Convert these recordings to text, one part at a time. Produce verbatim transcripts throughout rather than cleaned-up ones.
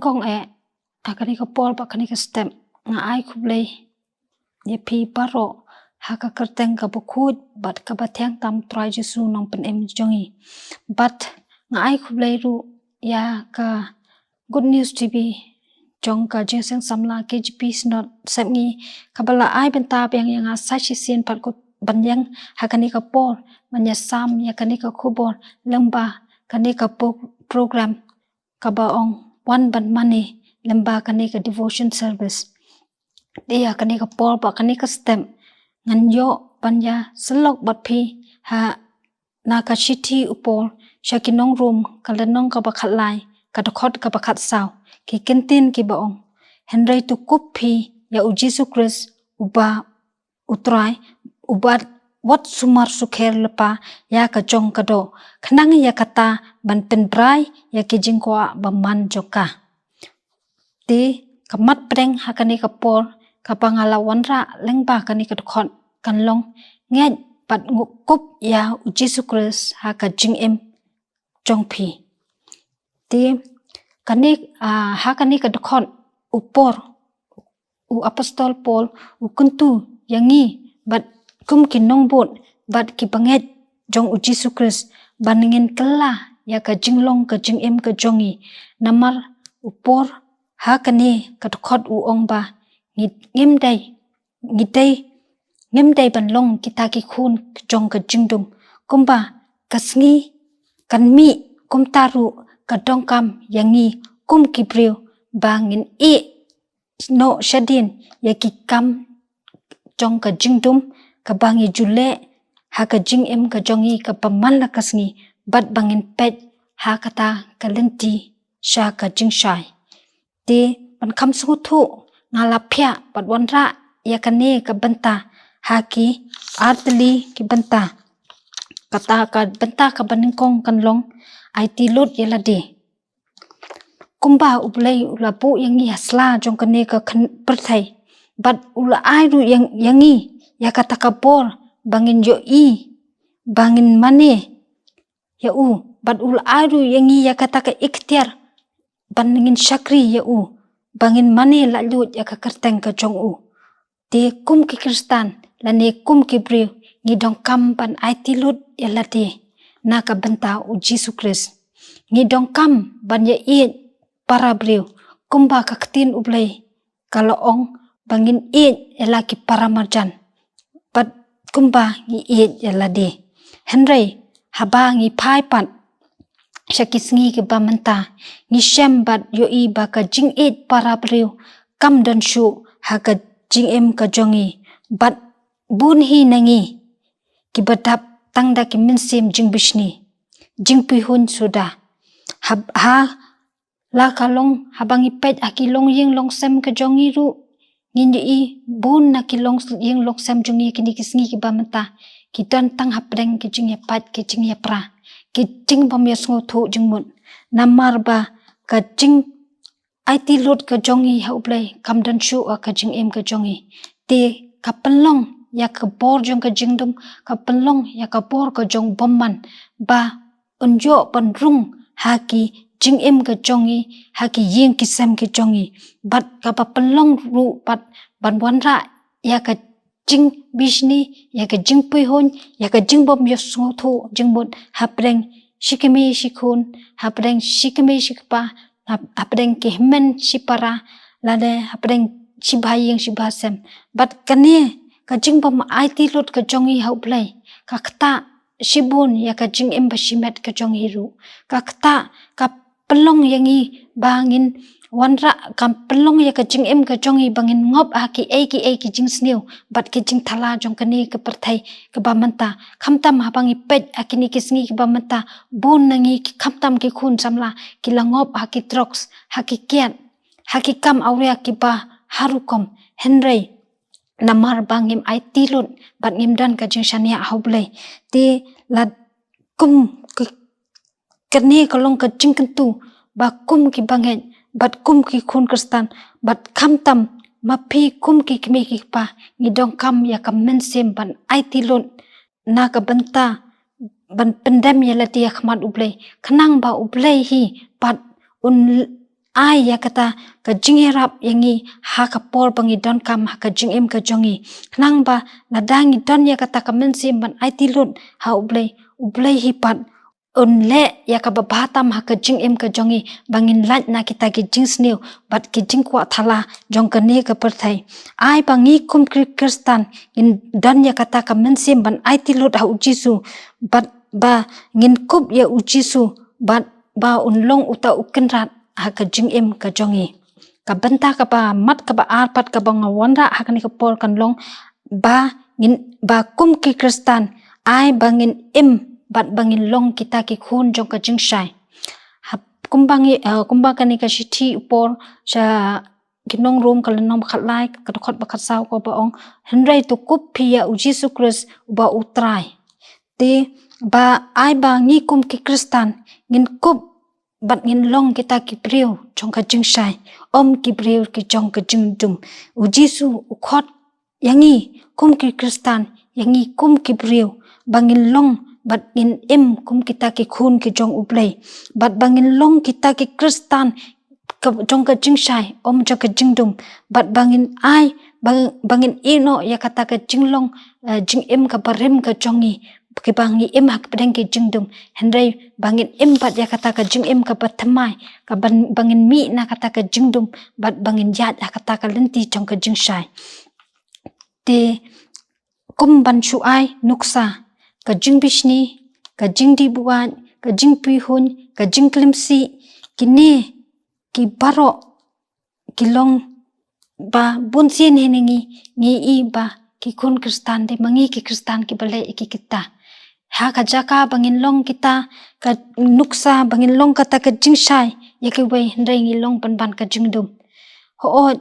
Kong eh, ha kane ka por bad kane ka step, nga ai khublei ïa phi baroh ha ka kyrteng kaba khuid bad kaba thiang tam Trai Jisu Nongpynim jong ngi. Bad nga ai khublei ruh ïa ka Good News T V jong ka Jingïaseng Samla K J P Synod Sepngi, kaba la ai bynta biang ïa nga sa shisien pat ko ban ïeng ha kane ka por ban ïasam ïa kane ka khubor lyngba kane ka pro-, program kaba ong Wan Ban Mane lyngba kane ka devotion service. Te ha kane ka por bad kane ka step, ngan ïoh ban ïasyllok bad phi ha na ka shithi u Paul sha ki nong Rom, ka lynnong kaba khatlai, ka dkhot kaba khatsaw, ki kyntien kiba ong: Hynrei to kup phi ïa u Jisu Khrist, uba u Trai, uba wat sumar sukher lypa ïa ka jong ka doh, khnang ïa kata ban pynbrai ïa ki jingkwah bymman jong ka. Te ka mat pdeng ha kane ka por kaba nga la wanrah lyngba kane ka dkhot kan long: Ngeit bad nguh kup ïa u Jisu Khrist ha ka jingim jong phi. Te kane, ah, ha kane ka dkhot u Paul, u apostol Paul u kyntu ïa ngi bad kum ki nongbud bad ki bangeit jong u Jisu Khrist ban ngin kylla ïa ka jinglong ka jingim ka jong ngi. Namar u Paul ha kane ka dkhot u ong ba ngi, ngim dei, ngi dei, ngim dei ban long kita ki khun jong ka jingdum. Kumba ka sngi kan mih, kumta ruh ka donkam ïa ngi kum ki briew ba ngin ïeh noh shadien ïa ki kam jong ka jingdum kaba ngi ju leh ha ka jingim ka jong ngi kaba man la ka sngi, bad ba ngin peit ha kata ka lynti sha ka jingshai. Te ban kham sngewthuh, nga la phiah bad wanrah ïa kane ka bynta ha ki artylli ki bynta. Kata ka bynta kaba nyngkong kan long: Aiti lut ïa lade. Kumba U Blei u la buh ïa ngi ha sla jong kane ka khyn-, pyrthei, bad u la ai ruh ïa, ïa ngi ïa kata ka bor ba ngin ïohi, ba ngin mane ïa u, bad u la ai ruh ïa ngi ïa kata ka iktiar ban ngin shakri ïa u, ba ngin mane laitluid ïa ka kyrteng ka jong u. Te kum ki Khristan lane kum ki briew, ngi donkam ban aiti lut ïa lade na ka bynta U Jisu Khrist. Ngi donkam ban ïaieit para briew, kumba ka ktien U Blei ka la ong ba ngin ïeit ïa la ki para marjan bad kumba ngi ïeit ïa lade. Hynrei haba ngi phai pat sha ki sngi kiba mynta, ngi shem bad ïohi ba ka jingïeit para briew kam don shuh ha ka jingim ka jong ngi, bad bun hi na ngi kiba dap tang da ki mynsiem jingbishni, jingpyrshah suda. Ha, ha la ka long, haba ngi peit ha ki longïing longsem ka jong ngi ruh, ngin ïohi bun na ki longïing longsem jong ngi kine ki sngi kiba mynta ki don tang hapdeng ki jingïapait, ki jingïapra, ki jingbym ïasngewthuh jingmut. Namar ba ka jingaiti lut ka jong ngi ha U Blei kam don shuh ha ka jingim ka jong ngi. Te ka pynlong ïa ka bor jong ka jingdum, ka pynlong ïa ka bor ka jong bymman, ba un ïoh ban rung ha ki jingim ka jong ngi, ha ki ïing ki sem ka jong ngi. Bad kaba pynlong ruh bad ban wanrah ïa ka jingbishni, ïa ka jingpyrshah, ïa ka jingbym ïasngewthuh jingmut hapdeng shi kmie shi khun, hapdeng shi kmie shi kpa, hap-, hapdeng ki hynmen shi para, lane hapdeng shi bha ïing shi bha sem. Bad kane ka jingbym aiti lut ka jong ngi ha U Blei ka ktah shibun ïa ka jingim ba shimet ka jong ngi ruh. Ka ktah, ka pynlong ïa ngi ba ngin wanrah, ka pynlong ïa ka jingim ka jong ngi ba ngin ngop ha kiei kiei ki jingsniew bad ki jingthala jong kane ka pyrthei kaba mynta. Khamtam haba ngi peit ha kine ki sngi kiba mynta, bun na ngi ki, khamtam ki khun samla ki la ngop ha ki drugs, ha ki kiad, ha ki kam awria kiba har rukom. Hynrei namar ba ngim aiti lut bad ngim don ka jingshaniah ha U Blei, te la kum ka, kane ka long ka jingkyntu ba kum ki bangeit bad kum ki khun Khristan, bad khamtam ma phi kum ki kmie ki kpa, ngi donkam ïa ka mynsiem ban aiti lut na ka bynta ban pyndem ïa lade ha khmat U Blei, khnang ba U Blei hi pat un ai ïa kata ka jingïarap ïa ngi ha ka por ba ngi donkam ha ka jingim ka jong ngi. Khnang ba lada ngi don ïa kata ka mynsiem ban aiti lut ha U Blei, U Blei hi pat un leh ïa kaba bha tam ha ka jingim ka jong ngi, ba ngin lait na kita ki jingsniew bad ki jingkwah thala jong kane ka pyrthei. Ai ba ngi kum ki Khristan ngin don ïa kata ka mynsiem ban aiti lut ha U Jisu, bad ba ngin kup ïa U Jisu, bad ba un long uta u kynrad ha ka jingim ka jong ngi. Ka bynta kaba mat kaba ar pat kaba nga wanrah ha kane ka por kan long ba ngin, ba kum ki Khristan, ai ba ngin im bad ba ngin long kita ki khun jong ka jingshai. Ha, kumba ngi, eh, kumba kane ka shithi u Paul sha ki nong Rom ka lynnong ba khatlai, ka dkhot ba khatsaw kaba ong, hynrei to kup phi ïa U Jisu Khrist uba U Trai. Te ba ai ba ngi kum ki Khristan ngin kup bad ngin long kita ki briew jong ka jingshai, ym ki briew ki jong ka jingdum. U Jisu u khot ïa ngi kum ki Khristan, ïa ngi kum ki briew, ba ngin long bad ngin im kum kita ki khun ki jong U Blei, bad ba ngin long kita ki Khristan ka, jong ka jingshai, ym jong ka jingdum, bad ba ngin ai, ba, ba ngin ïehnoh ïa kata ka jinglong, eh, jingim kaba rim ka jong ngi, kiba ngi im ha ka pdeng ki jingdum, hynrei ba ngin im bad ïa kata ka jingim kaba thymmai, kaba, ba ngin mih na kata ka jingdum, bad ba ngin ïaid ha kata ka lynti jong ka jingshai. Te kum ban shu ai nuksa, ka jingbishni, ka jingdih buaid, ka jingpyrhuh, ka jingklim sih, kine ki baroh ki long ba bun sien hi ngi, ngi i ba ki khun Khristan, dei ma ngi ki Khristan kiba leh ïa ki kita. Ha ka jaka ba ngin long kita ka nuksa, ba ngin long kata ka jingshai ïa kiwei, hynrei ngi long pynban ka jingdum. Hooid,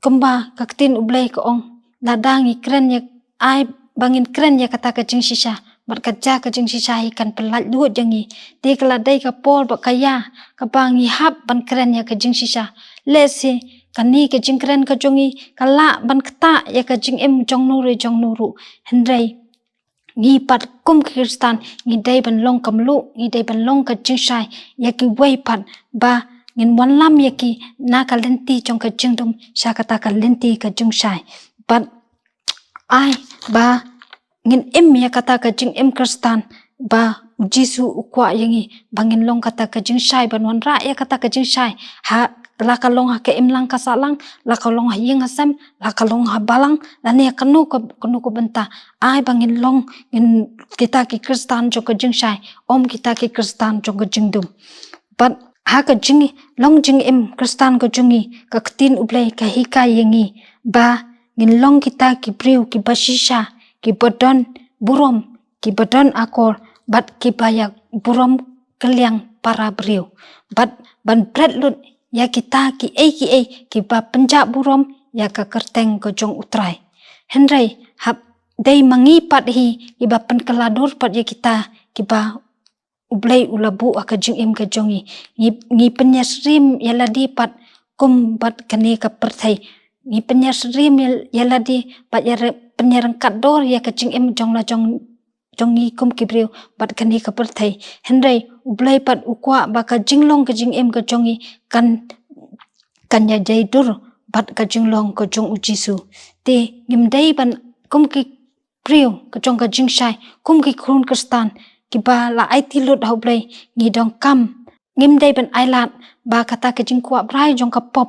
kumba ka ktien U Blei ka ong, lada ngi kren ïa, ai ba ngin kren ïa kata ka jingshisha, bad ka jia ka jingshisha hi kan pyllait luid ïa ngi. Te ka la dei ka por bad ka ïa kaba ngi hap ban kren ïa ka jingshisha. Lehse kane ka jingkren ka jong ngi ka lah ban ktah ïa ka jingim jong no re jong no ruh, hynrei ngi pat kum ki Khristan ngi dei ban long ka mluh, ngi dei ban long ka jingshai ïa kiwei pat, ba ngin wanlam ïa ki na ka lynti jong ka jingdum sha kata ka lynti ka jingshai. Bad ai ba ngin im ïa kata ka jingim Khristan ba U Jisu u kwah ïa ngi, ba ngin long kata ka jingshai, ban wanrah ïa kata ka jingshai, ha, la ka long ha ka imlang ka sahlang, la ka long ha ïing ha sem, la ka long ha balang, lane ha kano ka, kano ka bynta. Ai ba ngin long, ngin kita ki Khristan jong ka jingshai, ym kita ki Khristan jong ka jingdum. Bad ha ka jinglong jingim Khristan ka jong ngi, ka ktien U Blei ka hikai ïa ngi ba ngin long kita ki briew kiba shisha, kiba don burom, kiba don akor, bad kiba ïa burom kylliang para briew, bad ban bret lut ïa kita kiei kiei kiba pynjah burom ïa ka kyrteng ka jong U Trai. Hynrei hap dei ma ngi pat hi kiba pynkylla dur pat ïa kita kiba U Blei u la buh ha ka jingim ka jong ngi. Ngi, ngi pynïasyriem ïa lade pat kum bad kane ka pyrthei. Ngi pynïasyriem ïa, ïa lade bad ïa re-, pynïaryngkat dur ïa ka jingim jong la jong, jong ngi kum ki briew bad kane ka pyrthei. Hynrei U Blei pat u kwah ba ka jinglong ka jingim ka jong ngi kan, kan ïadei dur bad ka jinglong ka jong U Jisu. Te ngim dei ban kum ki briew ka jong ka jingshai, kum ki khun Khristan kiba la aiti lut ha U Blei, ngi donkam, ngim dei ban ailad ba kata ka jingkwah brai jong ka pop,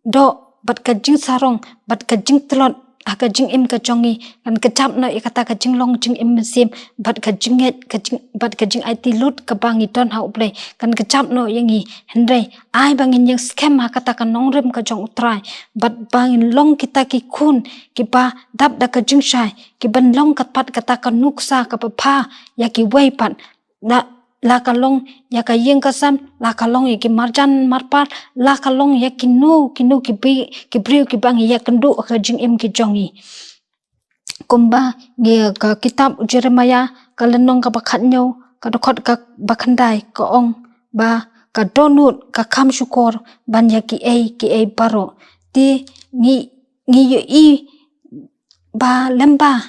doh bad ka jingsarong bad ka jingtlot ha ka jingim ka jong ngi kan kjap noh ïa kata ka jinglong jingim mynsiem bad ka jingngeit, ka jing, bad ka jingaiti lut kaba ngi don ha U Blei kan kjap noh ïa ngi. Hynrei ai ba ngin ïeng skhem ha kata ka nongrim ka jong U Trai, bad ba ngin long kita ki khun kiba dap da ka jingshai, kiban long kat pat kata ka nuksa kaba bha ïa kiwei pat, la, la ka long ïa ka ïing ka sem, la ka long ïa ki marjan marpar, la ka long ïa kino kino ki bi-, ki briew kiba ngi ïakynduh ha ka jingim ka jong ngi. Kumba ngi, ka kitab u Jeremiah ka lynnong kaba khathynñiew, ka dkhot kaba khyndai ka ong ba ka dohnud ka kham shukor ban ïa kiei kiei baroh. Te ngi, ngi ïohi ba lem ba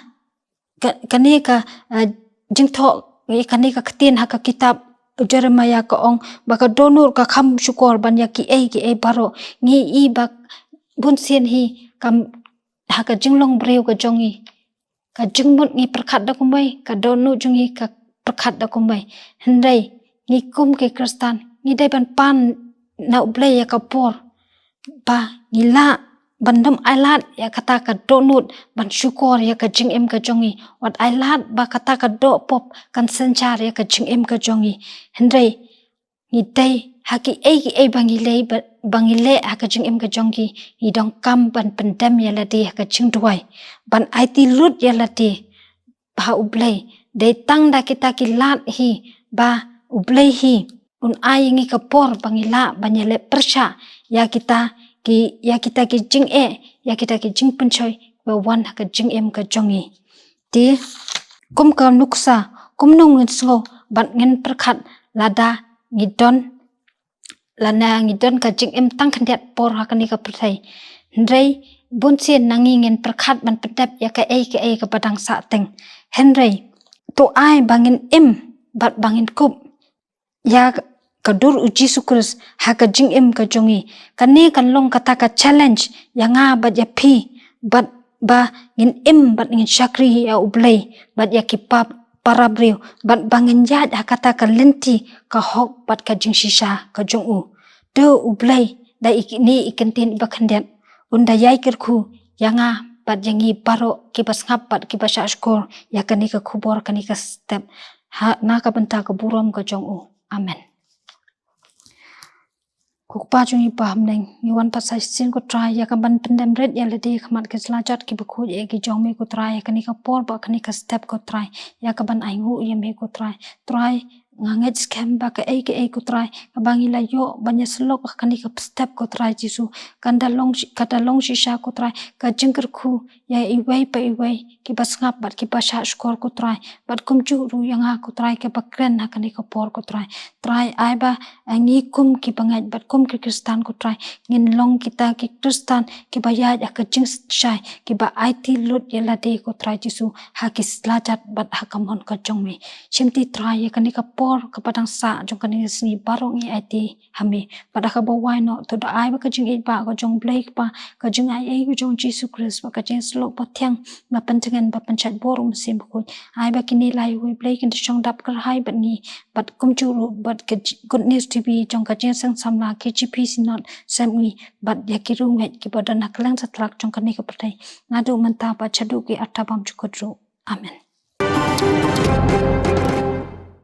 ka, kane ka, eh, jingthoh, eh, kane ka ktien ha ka kitab U Jeremiah ka ong ba ka dohnud ka kham shukor ban ïa kiei kiei baroh. Ngi i ba bunsien hi kam ha ka jinglong briew ka jong ngi, ka jingmut ngi pyrkhat da kumwei, ka dohnud jong ngi ka pyrkhat da kumwei. Hynrei ngi kum ki Khristan ngi dei ban pan na U Blei ïa ka por ba ngi lah ban nym ailad ïa kata ka dohnud ban shukor ïa ka jingim ka jong ngi. Wat ailad ba kata ka doh pop kan synshar ïa ka jingim ka jong ngi. Hynrei ngi dei ha kiei kiei ba ngi leh ba, ba ngi leh ha ka jingim ka jong ngi, ngi donkam ban pyndem ïa lade ha ka jingduwai, ban aiti lut ïa lade ha U Blei. Dei tang da kita ki lad hi ba U Blei hi un ai ngi ka por ba ngi lah ban ïaleh pyrshah ïa kita ki, ïa kita ki jingeh, ïa kita ki jingpynshoi ba wan ha ka jingim ka jong ngi. Te kum ka nuksa, kumno ngin sngew bad ngin pyrkhat lada ngi don, lada ngi don ka jingim tang khyndiat por ha kane ka pyrthei? Hynrei bunsien na ngi ngin pyrkhat ban pyndep ïa kaei kaei kaba dang sah teng. Hynrei to ai ba ngin im bad ba ngin kup ïa ka dur U Jisu Khrist ha ka jingim ka jong ngi. Kane kan long kata ka challenge ïa nga bad ïa phi, bad ba ngin im bad ngin shakri ïa U Blei bad ïa ki pap para briew, bad ba ngin ïaid ha kata ka lynti ka hok bad ka jingshisha ka jong u. To U Blei da i kine i kyntien iba khyndiat un da ïai kyrkhu ïa nga bad ïa ngi baroh kiba sngap bad kiba shah shkor ïa kane ka khubor, kane ka step, ha na ka bynta ka burom ka jong u. Amen. Ko Kpa jong ngi ba ha bneng, ngi wan pat sa shisien ko Trai ïa ka ban pyndem rit ïa lade ha khmat ki slajat kiba khuid ïa ki jong me ko Trai, ïa kane ka por bad kane ka step ko Trai, ïa ka ban ainguh ïa me ko Trai. Trai, nga ngeit skhem ba kaei kaei ko Trai kaba ngi la ïoh ban ïasyllok ha kane ka step ko Trai Jisu, kan da long shi-, ka da long shisha ko Trai ka jingkyrkhu ïa iwei pa iwei kiba sngap bad kiba shah shkor ko Trai, bad kumjuh ruh ïa nga ko Trai kaba kren ha kane ka por ko Trai. Trai, ai ba, eh, ngi kum kiba ngeit bad kum ki Khristan ko Trai ngin long kita ki Khristan kiba ïaid ha ka jingshai, kiba aiti lut ïa lade ko Trai Jisu ha ki slajat bad ha ka mon ka jong me. Shim ti Trai ïa kane ka por kaba dang sah jong kane ka sngi baroh ngi aiti ha me. Bad ha kaba wai noh to da ai ba ka jingïeit ba ka jong Blei Kpa, ka jingaiei ka jong Jisu Khrist, bad ka jingïasyllok ba thiang, ba pyntngen, ba pynshait bor U Mynsiem Bakhuid, ai ba kine lai wei Blei kin da shong dap kyrhai bad ngi, bad kumjuh ruh bad ka ji-, Good News T V jong ka Jingïaseng Samla K J P Synod Sepngi, bad ïa ki riewngeit kiba don ha kylleng satlak jong kane ka pyrthei, naduh mynta bad shaduh ki arta bymjukut ruh. Amen.